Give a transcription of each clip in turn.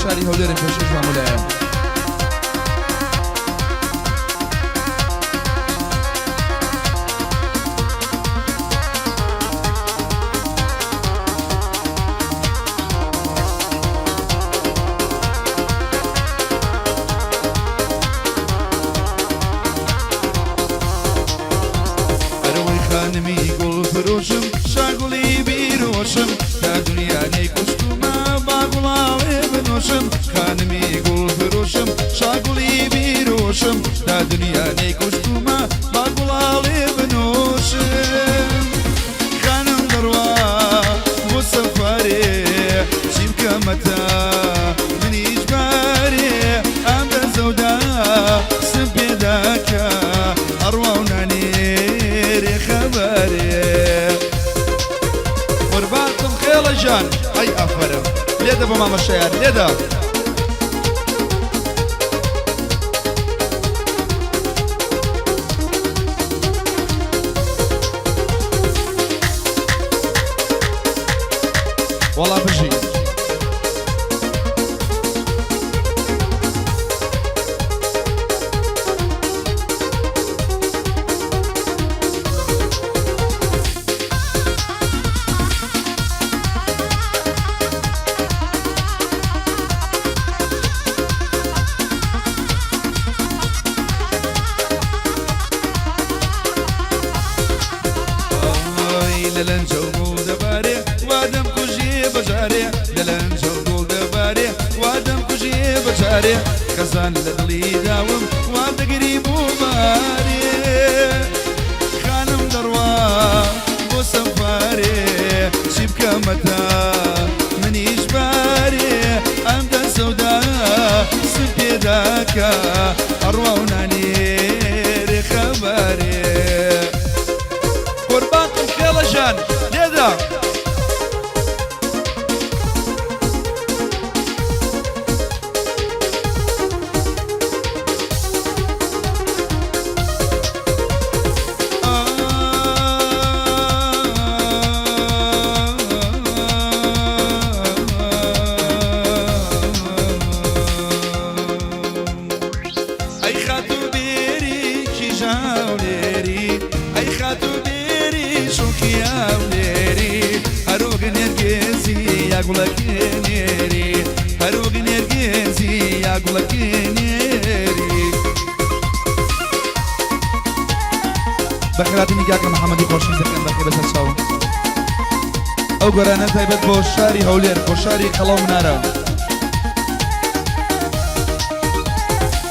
شاری هەولێرم پێشکەش بە هەموو لایەک. ئەرەوەی خانمی گوڵ فرۆشم شاگوڵی بیرۆشم تا دنیا نەیکوشتومە با گوڵاوێ بنۆشم خانمی گوڵ فرۆشم شاگوڵی بیرۆشم تا دنیا نەیکوشتومە با گوڵاوێ بنۆشم خانم دەڕوا بۆ سەفارێ چی بکەمەتە منیش بارێ ئەم دەزەودا قسم پێداکە ئەڕوا و نانێرێ خەبەرێ. قوربانتم خێڵە ژان ئەی ئافەرم لێدە بۆ مامە شەیار لێدە. وەڵا بژی. ئای لە لەنجە و گوڵ دەبارێ وا دەمکوژێ بەجارێ لە لەنجە و گوڵ دەبارێ وا دەمکوژێ بەجارێ خەزان لە دڵی داوم وا دەگری بۆ بارێ خانم دەڕوا بۆ سەفارێ چی بکەمەتە منیش بارێ ئەم دەسەودا سم پێداکە ئەڕوا و نانێرێ خەبارێ. قوربانتم خێڵە ژان لێدە. ئەی خاتوو بێری کیژاولێری ئەی خاتوو بێری شۆخی هەولێری هەرۆک نێرگێزی یا گوڵەکێ نێری هەرۆک نێرگێزی یا گوڵەکێ نێری. بەخێرهاتنی کاکە محەمەدی خۆشەویست دەکەم بەخێر بەسەر چاوم ئەو گۆرانە تایبەت بۆ شاری هەولێر بۆ شاری قەڵا و منارە.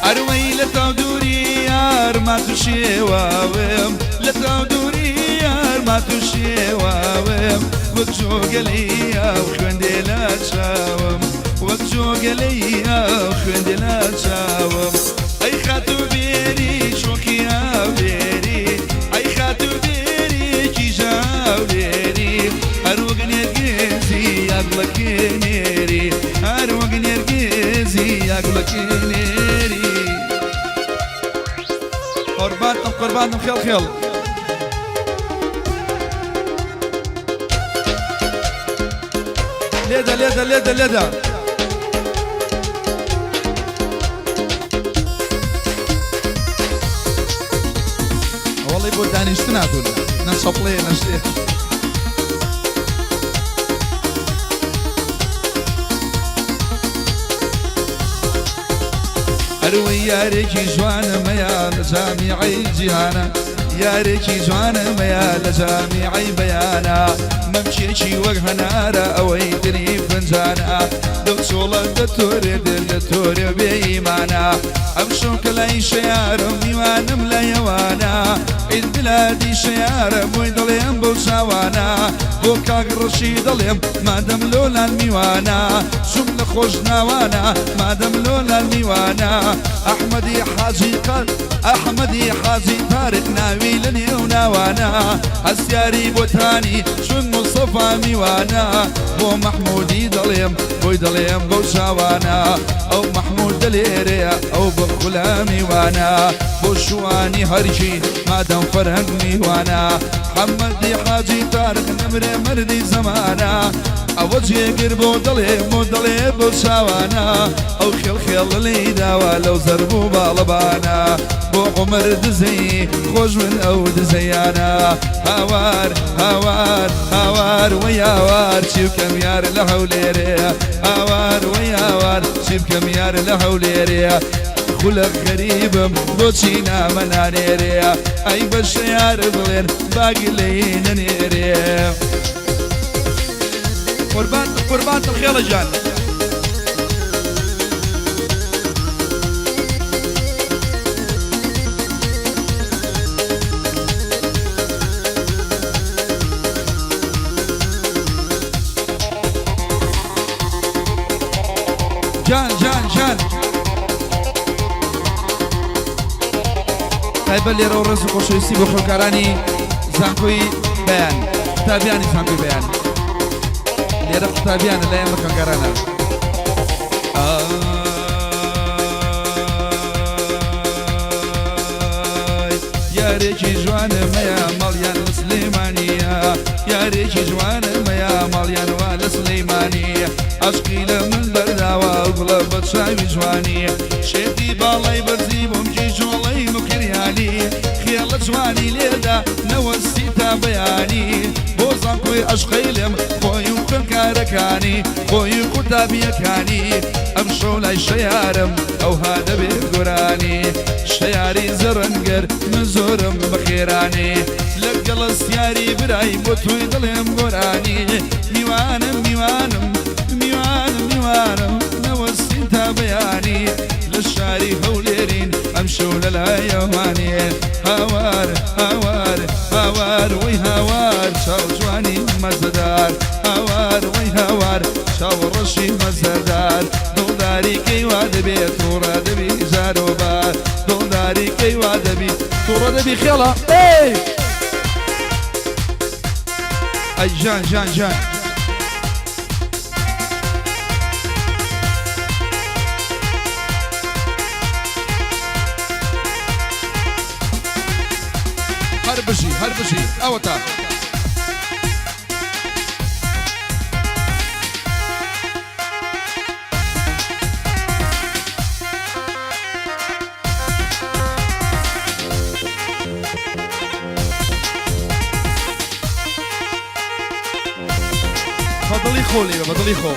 ئەروەی لە تاو دووری یار مات و شێواوم لە تاو دووری یار مات و شێواوم وەک جۆگەلەی ئاو خوێن دێ لە چاوم وەک جۆگەلەی ئاو خوێن دێ لە چاوم ئەی خاتوو بێری شۆخی هەولێری ئەی خاتوو بێری کیژە هەولێری هەر وەک نێرگزی یا گوڵەکێ نێری هەر وەک نێرگزی یا گوڵەکێ نێری. قوربانتم قوربانتم خێڵ خێڵ. لێدە لێدە لێدە لێدە. ئەوەڵی بۆ دانیشتن هاتوون نە چەپڵەیە نە شتێ. ئەروەی یارێکی جوانمەیە لە جامیعەی جیهانە یارێکی جوانمەیە لە جامیعەی بەیانە مەمکێکی وەک هەنارە ئەوەی تری فنجانە دڵ چۆڵە دەتۆرێ دل دەتۆرێ بێ ئیمانە ئەمشەو کە لای شەیارم میوانم لای ئەوانە عید میلادی شەیارە بۆی دەڵێم بەو چاوانە بۆ کاک ڕەشی دەڵێم مادەم لۆلان میوانە چوم لە خۆشناوانە مادەم لۆلان میوانە ئەحمەدی حاجی قەر ئەحمەدی حاجی تارق ناوی لە نێو ناوانە هەستیاری بۆتانی چون مستەفا میوانە بۆ مەحمودی دەڵێم بۆی دەڵێم بەو چاوانە ئەو مەحمودە لێرەیە ئەو بە خولا میوانە بۆ شوانی هەرکی مادەم فەرهەنگ میوانە حەمەدی حاجی تارق نەمرێ مەردی زەمانە. ئەوە جێگر بۆ دەڵێ بۆ دەڵێ بۆ چاوانە ئەو خێڵ خێڵ لێی داوە لەو زەرب و باڵەبانە بۆ عومەر دزەی خۆش من ئەو دزەیانە هاوار هاوار هاوار وەی هاوار چی بکەم یار لە هەولێرێ هاوار وەی هاوار چی بکەم یار لە هەولێرێ خولەک غەریبم بۆچی نامە نانێرێ ئەی بە شەیار بڵێن با گلەیی نەنێرێ. قوربانتم قوربانتم خێڵە گیان. جان جان جان تایبەت لێرە و ڕێز و خۆشەویستی بۆ خوێندکارانی زانکۆی بەیان قوتابیانی زانکۆی بەیان لێرە قوتابیانە لای ئێمە خوێندکارانە. ئای یارێکی جوانم هەیە ماڵیان لە سلێمانییە یارێکی جوانم هەیە ماڵیان وا لە سلێمانییە عەشقی لە من بەرداوە ئەو گوڵە بە چاوی جوانی شێتی باڵای بەرزی بۆم کیژۆڵەی موکریانی خێڵە جوانی لێدا نەوەستی تا بەیانی بۆ زانکۆی عەشقەی لێم خۆی و خوێندکارەکانی خۆی و قوتابیەکانی ئەمشەو لای شەیارم ئەوها دەبێ گۆرانی شەیاری زەڕەنگەر من زۆرم بەخێرانی لەگەڵ سیاری برای بۆ تۆی دڵێم گۆرانی میوانم میوانم میوانم میوانم نەوەستین تا بەیانی لە شاری هەولێرین ئەمشەو لە لای ئەوانێ هاوار هاوار هاوار وەی هاوار چاو جوانی مەزەدار هاوار وەی هاوار چاو ڕەشی مەزەدار دڵداری کەی وا دەبێ تووڕە دەبی جاروبار دڵداری کەی وا دەبی تووڕە دەبی خێڵە ئەی ئەی ژان ژان ژان. هەر بژی هەر بژی ئەوەتا. بە دڵی خۆ لێ بە دڵی خۆ.